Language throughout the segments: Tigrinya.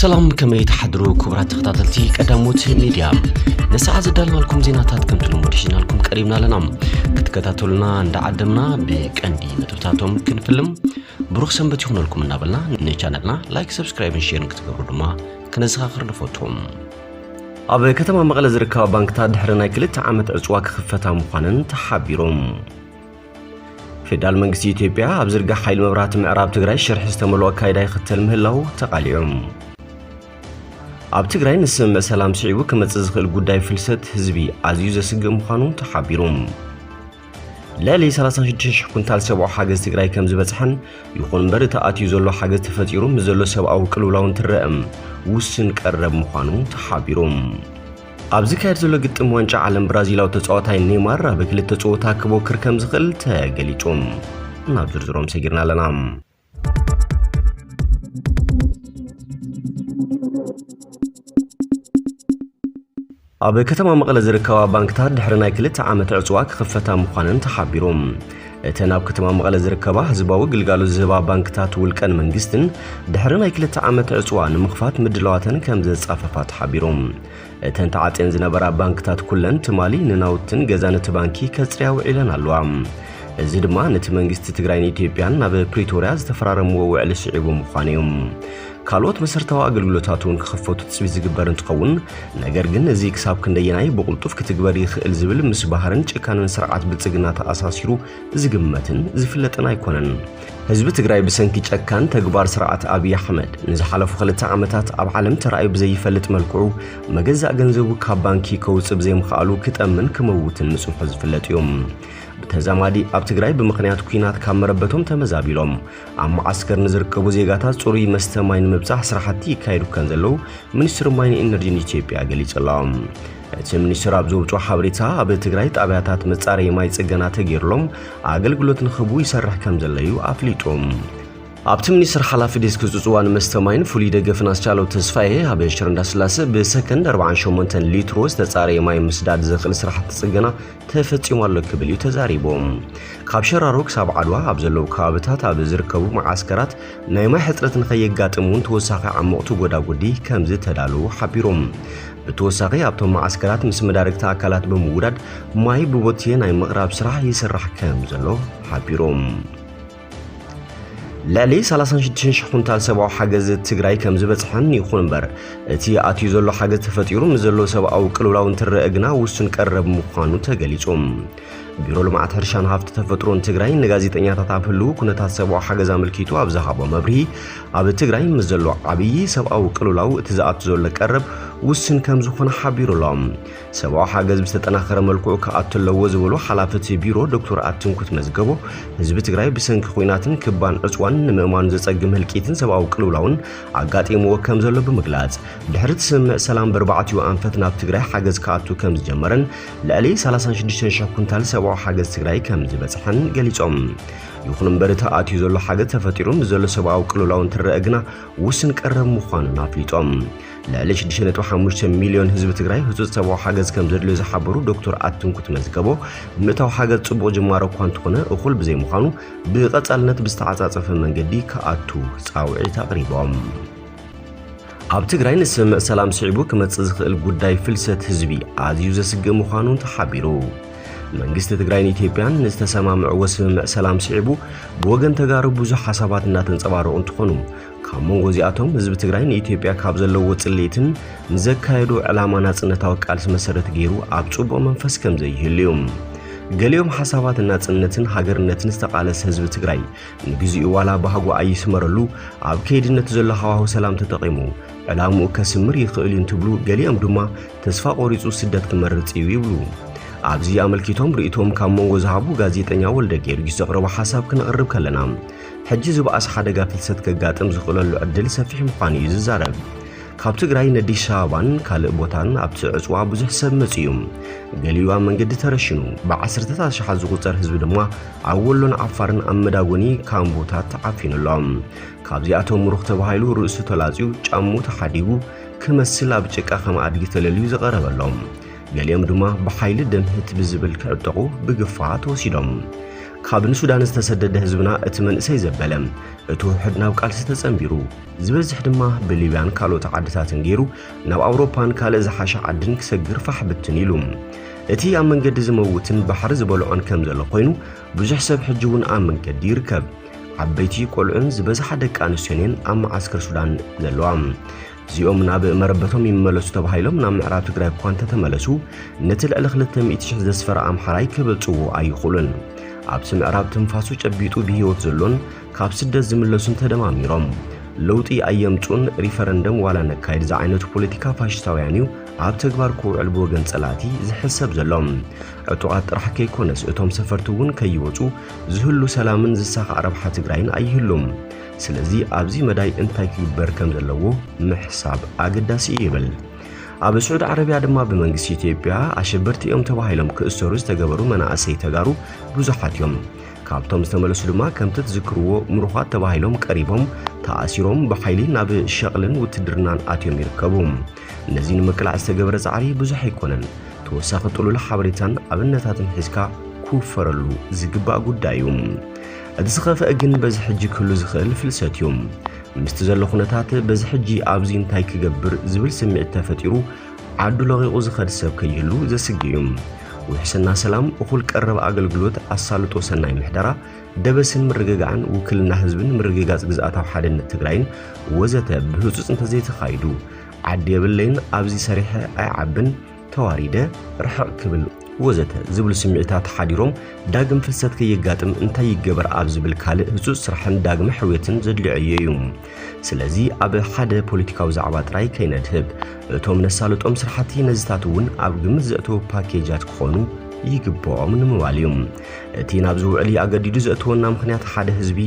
ሰላም፣ ከመይ ትሓድሩ ክቡራት ተኸታተልቲ ቀዳሞት ሚድያ? ንሰዓት ዘዳልናልኩም ዜናታት ከምቲ ልሙድ ሒዝናልኩም ቀሪብና ኣለና። ክትከታተሉና እንዳዓደምና፣ ብቀንዲ ነጥብታቶም ክንፍልም፣ ብሩኽ ሰንበት ይኹነልኩም እናበልና፣ ንቻነልና ላይክ፣ ሰብስክራይብን ሼርን ክትገብሩ ድማ ክነዘኻኽር ንፈቱ። ኣብ ከተማ መቐለ ዝርከባ ባንክታት ድሕሪ ናይ ክልተ ዓመት ዕጽዋ ክኽፈታ ምዃነን ተሓቢሩ። ፌደራል መንግስቲ ኢትዮጵያ ኣብ ዝርጋሕ ሓይሊ መብራህቲ ምዕራብ ትግራይ ሽርሒ ዝተመልኦ ኣካይዳ ይኽተል ምህላው ተቓሊዑ። ኣብ ትግራይ ንስምምዕ ሰላም ስዒቡ ክመጽእ ዝኽእል ጉዳይ ፍልሰት ህዝቢ ኣዝዩ ዘስግእ ምዃኑ ተሓቢሩ። ልዕሊ ሰላሳ ሽዱሽተ ሽሕ ኩንታል ሰብኣዊ ሓገዝ ትግራይ ከም ዝበጽሐን፣ ይኹን እምበር እቲ ኣትዩ ዘሎ ሓገዝ ተፈጢሩ ምስ ዘሎ ሰብኣዊ ቅልውላው እንትረአ ውስን ቀረብ ምዃኑ ተሓቢሩ። ኣብ ዝካየድ ዘሎ ግጥም ዋንጫ ዓለም ብራዚላዊ ተጻዋታይ ኔይማር ኣብ ክልተ ጸወታ ክቦክር ከም ዝኽእል ተገሊጹ። ናብ ዝርዝሮም ሰጊርና ኣለና። ኣብ ከተማ መቐለ ዝርከባ ባንክታት ድሕሪ ናይ ክልተ ዓመት ዕጽዋ ክኽፈታ ምዃነን ተሓቢሩ። እተን ኣብ ከተማ መቐለ ዝርከባ ህዝባዊ ግልጋሎት ዝህባ ባንክታት ውልቀን መንግስትን ድሕሪ ናይ ክልተ ዓመት ዕጽዋ ንምኽፋት ምድላዋተን ከም ዘጻፈፋ ተሓቢሩ። እተን ተዓጽየን ዝነበራ ባንክታት ኩለን ትማሊ ንናውትን ገዛን እቲ ባንኪ ከጽርያ ውዒለን ኣለዋ። እዚ ድማ ነቲ መንግስቲ ትግራይን ኢትዮጵያን ናብ ፕሪቶርያ ዝተፈራረምዎ ውዕሊ ስዒቡ ምዃኑ እዩ። ካልኦት መሰረታዊ ኣገልግሎታት እውን ክኽፈቱ ትጽቢት ዝግበር እንትኸውን፣ ነገር ግን እዚ ክሳብ ክንደየናይ ብቕልጡፍ ክትግበር ይኽእል ዝብል ምስ ባህርን ጭካንን ስርዓት ብልጽግና ተኣሳሲሩ ዝግመትን ዝፍለጥን ኣይኮነን። ህዝቢ ትግራይ ብሰንኪ ጨካን ተግባር ስርዓት ኣብይ ኣሕመድ ንዝሓለፉ ክልተ ዓመታት ኣብ ዓለም ተራእዩ ብዘይፈልጥ መልክዑ መገዛእ ገንዘቡ ካብ ባንኪ ከውፅእ ብዘይምኽኣሉ ክጠምን ክመውትን ምፅንሑ ዝፍለጥ እዩ። ብተዛማዲ ኣብ ትግራይ ብምኽንያት ኲናት ካብ መረበቶም ተመዛቢሎም ኣብ መዓስከር ንዝርከቡ ዜጋታት ፅሩይ መስተ ማይ ንምብፃሕ ስራሕቲ ይካየዱ ከም ዘለዉ ሚኒስትሪ ማይን ኢነርጂን ኢትዮጵያ ገሊጹ ኣሎ። እቲ ሚኒስትር ኣብ ዘውፅኦ ሓበሬታ፣ ኣብ ትግራይ ጣብያታት መጻረዪ ማይ ጽገና ተገይሩሎም ኣገልግሎት ንኽህቡ ይሰርሕ ከም ዘሎ እዩ ኣፍሊጡ። ኣብቲ ሚኒስትር ሓላፊ ዴስክ ዝጽዋን መስተ ማይን ፍሉይ ደገፍን ኣስቻለው ተስፋዬ፣ ኣብ ሽረ እንዳስላሰ ብሰከንድ ኣርባዓን ሸሞንተን ሊትሮ ዝተጻረየ ማይ ምስዳድ ዘኽእል ስራሕቲ ጽገና ተፈጺሙ ኣሎ ክብል እዩ ተዛሪቡ። ካብ ሸራሮ ክሳብ ዓድዋ ኣብ ዘለዉ ከባብታት ኣብ ዝርከቡ መዓስከራት ናይ ማይ ሕጽረት ንኸየጋጥም እውን ተወሳኺ ዓሞቕቲ ጎዳጉዲ ከም ዝተዳለዉ ሓቢሮም። ብተወሳኺ ኣብቶም መዓስከራት ምስ መዳርግቲ ኣካላት ብምውዳድ ማይ ብቦቴ ናይ ምቕራብ ስራሕ ይስራሕ ከም ዘሎ ሓቢሮም። ልዕሊ ሰላሳን ሽዱሽተን ሽሕ ኩንታል ሰብኣዊ ሓገዝ ትግራይ ከም ዝበፅሐን ይኹን እምበር እቲ ኣትዩ ዘሎ ሓገዝ ተፈጢሩ ምስ ዘሎ ሰብኣዊ ቅልውላው እንትረአ ግና ውሱን ቀረብ ምዃኑ ተገሊፁ። ቢሮ ልምዓት ሕርሻን ሃፍቲ ተፈጥሮን ትግራይ ንጋዜጠኛታት ኣብ ህልው ኩነታት ሰብኣዊ ሓገዝ ኣመልኪቱ ኣብ ዝሃቦ መብርሂ፣ ኣብ ትግራይ ምስ ዘሎ ዓብዪ ሰብኣዊ ቅልውላው እቲ ዝኣቱ ዘሎ ቀረብ ውሱን ከም ዝኾነ ሓቢሩ ኣሎ። ሰብኣዊ ሓገዝ ብዝተጠናኸረ መልክዑ ክኣቱ ኣለዎ ዝበሉ ሓላፊ እቲ ቢሮ ዶክተር ኣትንኩት መዝገቦ፣ ህዝቢ ትግራይ ብሰንኪ ኲናትን ክባን ዕፅዋን ንምእማኑ ዘፀግም ህልቂትን ሰብኣዊ ቅልውላውን ኣጋጢምዎ ከም ዘሎ ብምግላፅ፣ ድሕሪ እቲ ስምምዕ ሰላም ብኣርባዕቲኡ ኣንፈት ናብ ትግራይ ሓገዝ ክኣቱ ከም ዝጀመረን ልዕሊ ሰላሳን ሽዱሽተን ሽሕ ኩንታል ሰብኣዊ ሓገዝ ትግራይ ከም ዝበፅሐን ገሊፆም። ይኹን እምበር እቲ ኣትዩ ዘሎ ሓገዝ ተፈጢሩ ምስ ዘሎ ሰብኣዊ ቅልውላው እንትረአ ግና ውስን ቀረብ ምዃኑን ኣፍሊጦም። ልዕሊ ሽዱሽተ ነጥቢ ሓሙሽተ ሚልዮን ህዝቢ ትግራይ ህጹጽ ሰብኣዊ ሓገዝ ከም ዘድልዮ ዝሓበሩ ዶክተር ኣትንኩት መዝገቦ፣ ምእታው ሓገዝ ጽቡቕ ጅማሮ እኳ እንተኾነ እኹል ብዘይምዃኑ ብቐጻልነት ብዝተዓጻጸፈ መንገዲ ክኣቱ ጻውዒት ኣቕሪቦም። ኣብ ትግራይ ንስምምዕ ሰላም ስዒቡ ክመጽእ ዝኽእል ጉዳይ ፍልሰት ህዝቢ ኣዝዩ ዘስግእ ምዃኑ ተሓቢሩ። መንግስቲ ትግራይን ኢትዮጵያን ንዝተሰማምዕዎ ስምምዕ ሰላም ስዒቡ ብወገን ተጋሩ ብዙሕ ሓሳባት እናተንጸባረቑ እንትኾኑ፣ ካብ መንጎ እዚኣቶም ህዝቢ ትግራይ ንኢትዮጵያ ካብ ዘለዎ ጽልኢትን ንዘካየዶ ዕላማ ናጽነታዊ ቃልሲ መሰረት ገይሩ ኣብ ጽቡቕ መንፈስ ከም ዘይህሉ እዩ። ገሊኦም ሓሳባት ናጽነትን ሃገርነትን ዝተቓለሰ ህዝቢ ትግራይ ንግዚኡ ዋላ ባህጉ ኣይስመረሉ፣ ኣብ ከይድነት ዘሎ ሃዋሁ ሰላም ተጠቒሙ ዕላምኡ ከስምር ይኽእል እዩ እንትብሉ፣ ገሊኦም ድማ ተስፋ ቆሪጹ ስደት ክመርጽ እዩ ይብሉ። ኣብዚ ኣመልኪቶም ርእይቶኦም ካብ መንጎ ዝሃቡ ጋዜጠኛ ወልደ ጊዮርጊስ ዘቕረቦ ሓሳብ ክነቕርብ ከለና፣ ሕጂ ዝበኣሰ ሓደጋ ፍልሰት ከጋጥም ዝኽእለሉ ዕድል ሰፊሕ ምዃኑ እዩ ዝዛረብ። ካብ ትግራይ ነዲስ ኣበባን ካልእ ቦታን ኣብቲ ዕጽዋ ብዙሕ ሰብ መጺኡ እዩ። ገሊኡ ኣብ መንገዲ ተረሽኑ፣ ብዓሰርተታት ኣሽሓት ዝቑጸር ህዝቢ ድማ ኣብ ወሎን ዓፋርን ኣብ መዳጎኒ ካምቦታት ተዓፊኑ ኣሎ። ካብዚኣቶም ምሩኽ ተባሂሉ ርእሱ ተላጽዩ፣ ጫምኡ ተሓዲጉ፣ ክመስል ኣብ ጭቃ ከም ኣድጊ ተለልዩ ዝቐረበሎም። ገሊኦም ድማ ብሓይሊ ደምህት ብዝብል ክዕጠቑ ብግፋ ተወሲዶም። ካብ ንሱዳን ዝተሰደደ ህዝብና እቲ መንእሰይ ዘበለ፣ እቲ ውሑድ ናብ ቃልሲ ተጸንቢሩ፣ ዝበዝሕ ድማ ብሊብያን ካልኦት ዓድታትን ገይሩ ናብ ኣውሮፓን ካልእ ዝሓሸ ዓድን ክሰግር ፋሕ ብትን ኢሉ። እቲ ኣብ መንገዲ ዝመውትን ባሕሪ ዝበልዖን ከም ዘሎ ኮይኑ፣ ብዙሕ ሰብ ሕጂ እውን ኣብ መንገዲ ይርከብ። ዓበይቲ ቆልዑን ዝበዝሓ ደቂ ኣንስትዮን እየን ኣብ መዓስከር ሱዳን ዘለዋ። እዚኦም ናብ መረበቶም ይመለሱ ተባሂሎም ናብ ምዕራብ ትግራይ እኳ እንተተመለሱ፣ ነቲ ልዕሊ ክልተ ሚእቲ ሽሕ ዘስፈረ ኣምሓራይ ክበልጽዎ ኣይኽእሉን። ኣብቲ ምዕራብ ትንፋሱ ጨቢጡ ብህይወት ዘሎን ካብ ስደት ዝምለሱን ተደማሚሮም ለውጢ ኣየምጹን፣ ሪፈረንደም ዋላ ነካይድ ዝዓይነቱ ፖለቲካ ፋሽስታውያን እዩ ኣብ ተግባር ክውዕል ብወገን ጸላእቲ ዝሕሰብ ዘሎ። ዕጡቓት ጥራሕ ከይኮነስ እቶም ሰፈርቲ እውን ከይወጹ ዝህሉ ሰላምን ዝሳኻዕ ረብሓ ትግራይን ኣይህሉም። ስለዚ ኣብዚ መዳይ እንታይ ክግበር ከም ዘለዎ ምሕሳብ ኣገዳሲ እዩ ይብል። ኣብ ስዑዲ ዓረብያ ድማ ብመንግስቲ ኢትዮጵያ ኣሸበርቲ እዮም ተባሂሎም ክእሰሩ ዝተገበሩ መናእሰይ ተጋሩ ብዙሓት እዮም። ካብቶም ዝተመለሱ ድማ ከምቲ ትዝክርዎ ምሩኻት ተባሂሎም ቀሪቦም ተኣሲሮም ብሓይሊ ናብ ሸቕልን ውትድርናን ኣትዮም ይርከቡ። ነዚ ንምቅላዕ ዝተገበረ ጻዕሪ ብዙሕ ኣይኮነን። ተወሳኺ ጥሉል ሓበሬታን ኣብነታትን ሒዝካ ክውፈረሉ ዝግባእ ጉዳይ እዩ። እቲ ዝኸፍአ ግን በዚ ሕጂ ክህሉ ዝኽእል ፍልሰት እዩ። ምስቲ ዘሎ ኩነታት በዚ ሕጂ ኣብዚ እንታይ ክገብር ዝብል ስምዒት ተፈጢሩ ዓዱ ለቒቑ ዝኸድ ሰብ ከይህሉ ዘስግእ እዩ። ውሕስና ሰላም፣ እኹል ቀረብ ኣገልግሎት፣ ኣሳልጦ ሰናይ ምሕደራ፣ ደበስን ምርግጋዕን፣ ውክልና ህዝብን ምርግጋጽ ግዝኣታዊ ሓድነት ትግራይን ወዘተ ብህጹጽ እንተዘይተኻይዱ፣ ዓዲ የብለይን፣ ኣብዚ ሰሪሐ ኣይዓብን፣ ተዋሪደ፣ ርሕቕ ክብል ወዘተ ዝብሉ ስምዒታት ሓዲሮም ዳግም ፍልሰት ከየጋጥም እንታይ ይገበር ኣብ ዝብል ካልእ ህጹጽ ስራሕን ዳግመ ሕውየትን ዘድልዮ ዕዮ እዩ። ስለዚ ኣብ ሓደ ፖለቲካዊ ዛዕባ ጥራይ ከይነድህብ፣ እቶም ነሳልጦም ስራሕቲ ነዚታት እውን ኣብ ግምት ዘእተወ ፓኬጃት ክኾኑ ይግብኦም ንምባል እዩ። እቲ ናብዚ ውዕሊ ኣገዲዱ ዘእተወና ምኽንያት ሓደ ህዝቢ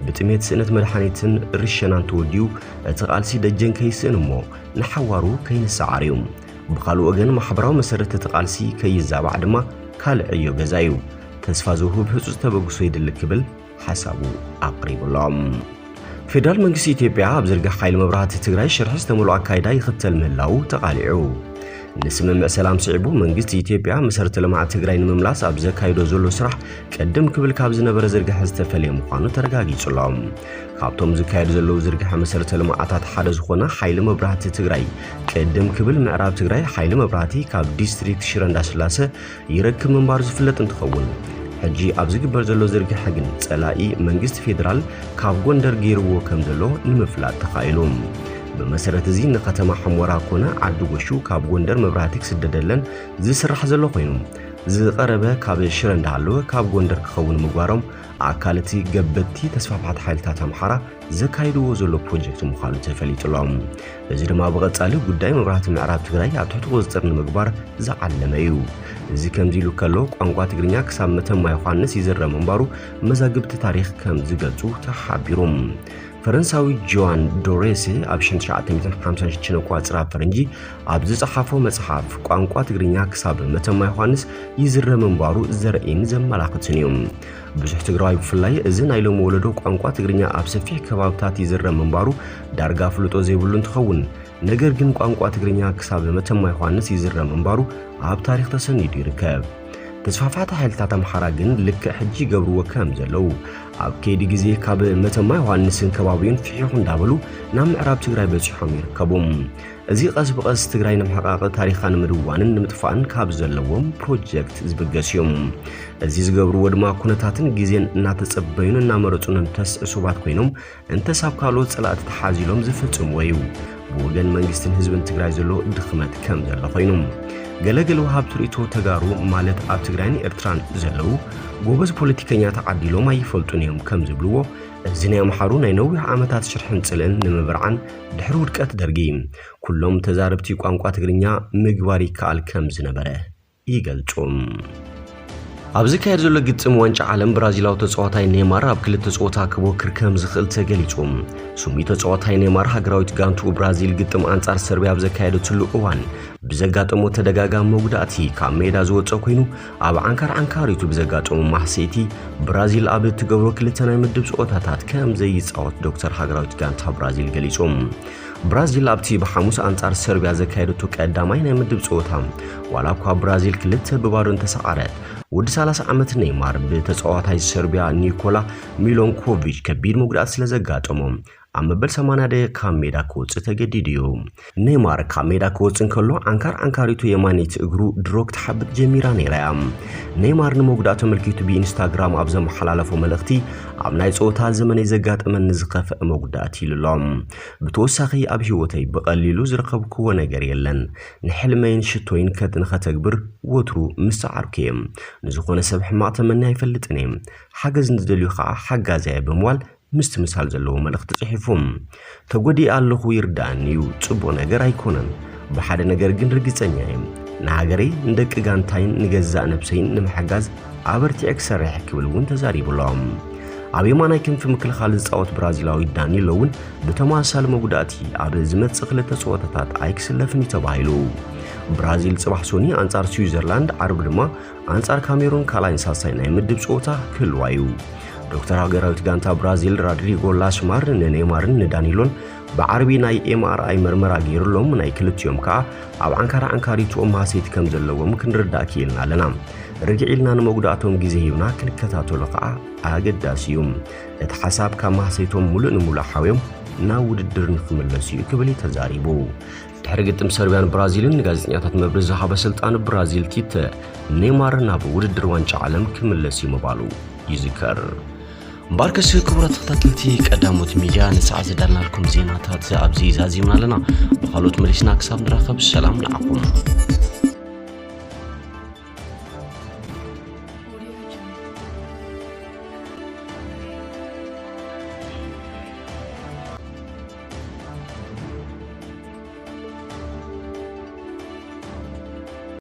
ብጥሜት ስእነት መድሓኒትን ርሸናን ተወዲኡ እቲ ቃልሲ ደጀን ከይስእን እሞ ንሓዋሩ ከይንሰዓር እዩ። ብኻልእ ወገን ማሕበራዊ መሰረት እቲ ቃልሲ ከይዛባዕ ድማ ካልእ ዕዮ ገዛ እዩ። ተስፋ ዝውህብ ህጹጽ ተበግሶ የድሊ ክብል ሓሳቡ ኣቕሪቡሎም። ፌደራል መንግስቲ ኢትዮጵያ ኣብ ዝርግሕ ሓይሊ መብራህቲ ትግራይ ሽርሒ ዝተመልኦ ኣካይዳ ይኽተል ምህላዉ ተቓሊዑ። ንስምምዕ ሰላም ስዒቡ መንግስቲ ኢትዮጵያ መሰረተ ልምዓት ትግራይ ንምምላስ ኣብ ዘካይዶ ዘሎ ስራሕ ቅድም ክብል ካብ ዝነበረ ዝርግሐ ዝተፈለየ ምዃኑ ተረጋጊጹ ኣሎ። ካብቶም ዝካየዱ ዘለዉ ዝርግሐ መሰረተ ልምዓታት ሓደ ዝኾነ ሓይሊ መብራህቲ ትግራይ ቅድም ክብል ምዕራብ ትግራይ ሓይሊ መብራህቲ ካብ ዲስትሪክት ሽረ እንዳስላሰ ይረክብ ምንባሩ ዝፍለጥ እንትኸውን፣ ሕጂ ኣብ ዝግበር ዘሎ ዝርግሐ ግን ጸላኢ መንግስቲ ፌደራል ካብ ጎንደር ገይርዎ ከም ዘሎ ንምፍላጥ ተኻኢሉ። ብመሰረት እዚ ንከተማ ሑመራ ኮነ ዓዲ ጎሹ ካብ ጎንደር መብራህቲ ክስደደለን ዝስራሕ ዘሎ ኮይኑ፣ ዝቐረበ ካብ ሽረ እንዳሃለወ ካብ ጎንደር ክኸውን ምግባሮም ኣካል እቲ ገበቲ ተስፋፍሓቲ ሓይልታት ኣምሓራ ዘካይድዎ ዘሎ ፕሮጀክት ምዃኑ ተፈሊጡ ኣሎ። እዚ ድማ ብቐጻሊ ጉዳይ መብራህቲ ምዕራብ ትግራይ ኣብ ትሕቲ ቁጽጽር ንምግባር ዝዓለመ እዩ። እዚ ከምዚ ኢሉ ከሎ፣ ቋንቋ ትግርኛ ክሳብ መተማ ዮሃንስ ይዝረብ ምንባሩ መዛግብቲ ታሪኽ ከም ዝገልጹ ተሓቢሩ። ፈረንሳዊ ጆዋን ዶሬሴ ኣብ ሽሕን ትሽዓተ ሚእትን ሓምሳን ሽዱሽተን ኣቆጻጽራ ፈረንጂ ኣብ ዝጸሓፎ መጽሓፍ፣ ቋንቋ ትግርኛ ክሳብ መተማ ዮሃንስ ይዝረብ ምንባሩ ዘርእይን ዘመላኽትን እዩ። ብዙሕ ትግራዋይ ብፍላይ እዚ ናይ ሎሚ ወለዶ ቋንቋ ትግርኛ ኣብ ሰፊሕ ከባብታት ይዝረብ ምንባሩ ዳርጋ ፍልጦ ዘይብሉ እንትኸውን፣ ነገር ግን ቋንቋ ትግርኛ ክሳብ መተማ ዮሃንስ ይዝረብ ምንባሩ ኣብ ታሪኽ ተሰኒዱ ይርከብ። ተስፋፍሓቲ ሓይልታት ኣምሓራ ግን ልክዕ ሕጂ ይገብርዎ ከም ዘለዉ፣ ኣብ ከይዲ ግዜ ካብ መተማ ዮሃንስን ከባቢኡን ፍሒኹ እንዳበሉ ናብ ምዕራብ ትግራይ በጺሖም ይርከቡ። እዚ ቀስ ብቐስ ትግራይ ንምሕቃቕ፣ ታሪኻ ንምድዋንን ንምጥፋእን ካብ ዘለዎም ፕሮጀክት ዝብገስ እዩ። እዚ ዝገብርዎ ድማ ኩነታትን ግዜን እናተጸበዩን እናመረጹን እንተስ ዕሱባት ኮይኖም እንተስ ኣብ ካልኦት ጸላእቲ ተሓዚሎም ዝፍጽምዎ እዩ። ብወገን መንግስትን ህዝብን ትግራይ ዘሎ ድኽመት ከም ዘሎ ኮይኑ፣ ገለገለ ወሃብቲ ርእይቶ ተጋሩ፣ ማለት ኣብ ትግራይን ኤርትራን ዘለዉ ጎበዝ ፖለቲከኛ ተዓዲሎም ኣይፈልጡን እዮም ከም ዝብልዎ፣ እዚ ናይ ኣምሓሩ ናይ ነዊሕ ዓመታት ሽርሕን ጽልእን ንምብርዓን ድሕሪ ውድቀት ደርጊ ኩሎም ተዛረብቲ ቋንቋ ትግርኛ ምግባር ይከኣል ከም ዝነበረ ይገልጹ። ኣብ ዝካየድ ዘሎ ግጥም ዋንጫ ዓለም ብራዚላዊ ተጻዋታይ ኔማር ኣብ ክልተ ጸወታ ክቦክር ከም ዝኽእል ተገሊጹ። ስሙይ ተጻዋታይ ኔማር ሃገራዊት ጋንቱ ብራዚል ግጥም ኣንጻር ሰርቢያ ኣብ ዘካየደትሉ እዋን ብዘጋጠሞ ተደጋጋሚ መጉዳእቲ ካብ ሜዳ ዝወጸ ኮይኑ፣ ኣብ ዓንካር ዓንካሪቱ ብዘጋጠሞ ማህሰይቲ ብራዚል ኣብ እትገብሮ ክልተ ናይ ምድብ ጸወታታት ከም ዘይጻወት ዶክተር ሃገራዊት ጋንታ ብራዚል ገሊጹ። ብራዚል ኣብቲ ብሓሙስ ኣንጻር ሰርቢያ ዘካየደቶ ቀዳማይ ናይ ምድብ ጸወታ፣ ዋላ እኳ ብራዚል ክልተ ብባዶ እንተሰዓረት፣ ወዲ ሰላሳ ዓመት ኔይማር ብተጻዋታይ ሰርቢያ ኒኮላ ሚሎንኮቪች ከቢድ መጉዳእቲ ስለ ዘጋጠሞ፣ ኣብ መበል ሰማንያ ደቂቕ ካብ ሜዳ ክወጽእ ተገዲዱ እዩ። ኔይማር ካብ ሜዳ ክወጽእ እንከሎ፣ ዓንካር ዓንካሪቱ የማነይቲ እግሩ ድሮ ክትሓብጥ ጀሚራ ነይራ እያ። ኔይማር ንመጉዳእቲ ተመልኪቱ ብኢንስታግራም ኣብ ዘመሓላለፎ መልእኽቲ፣ ኣብ ናይ ጸወታ ዘመነይ ዘጋጠመኒ ዝኸፍአ መጉዳእቲ ኢሉ ኣሎ። ብተወሳኺ ኣብ ህይወተይ ብቐሊሉ ዝረኸብክዎ ነገር የለን። ንሕልመይን ሽቶይን ከት-፣ ንኸተግብር ወትሩ ምስ ሰዓርኩ እየ። ንዝኾነ ሰብ ሕማቕ ተመኒ ኣይፈልጥን እየ። ሓገዝ ንዝደልዩ ኸዓ ሓጋዚ እየ ብምባል ምስቲ ምሳል ዘለዎ መልእኽቲ ጽሒፉ። ተጎዲኤ ኣለኹ ይርዳእኒ እዩ፣ ጽቡቕ ነገር ኣይኮነን። ብሓደ ነገር ግን ርግጸኛ እየ። ንሃገረይ፣ ንደቂ ጋንታይን ንገዛእ ነብሰይን ንምሕጋዝ ኣበርቲዐ ክሰርሕ ክብል እውን ተዛሪቡ ኣሎ። ኣብ የማናይ ክንፊ ምክልኻል ዝጻወት ብራዚላዊ ዳኒሎ እውን ብተመሳሳሊ መጉዳእቲ ኣብ ዝመጽእ ክልተ ጸወታታት ኣይክስለፍን እዩ ተባሂሉ። ብራዚል ጽባሕ ሶኒ ኣንጻር ስዊዘርላንድ፣ ዓርቢ ድማ ኣንጻር ካሜሩን ካልኣይን ሳልሳይን ናይ ምድብ ጸወታ ክህልዋ እዩ። ዶክተር ሃገራዊት ጋንታ ብራዚል ራድሪጎ ላሽማር ንኔይማርን ንዳኒሎን ብዓርቢ ናይ ኤምኣርኣይ መርመራ ገይሩሎም፣ ናይ ክልቲኦም ከኣ ኣብ ዓንካራ ዓንካሪትኦም ማህሰይቲ ከም ዘለዎም ክንርዳእ ክኢልና ኣለና። ርግዕ ኢልና ንመጉዳእቶም ግዜ ሂብና ክንከታተሎ ከኣ ኣገዳሲ እዩ። እቲ ሓሳብ ካብ ማህሰይቶም ሙሉእ ንሙሉእ ሓውዮም ናብ ውድድር ንኽምለሱ እዩ ክብል እዩ ተዛሪቡ። ድሕሪ ግጥም ሰርቢያን ብራዚልን ንጋዜጠኛታት መብርሂ ዝሃበ ኣሰልጣኒ ብራዚል ቲተ፣ ኔይማር ናብ ውድድር ዋንጫ ዓለም ክምለስ እዩ ምባሉ ይዝከር። እምበኣርከስ ክቡራት ተኸታተልቲ ቀዳሞት ሚድያ፣ ንሰዓት ዘዳልናልኩም ዜናታት ኣብዚ ዛዚምና ኣለና። ብኻልኦት መሊስና ክሳብ ንራኸብ ሰላም ንዓኹም።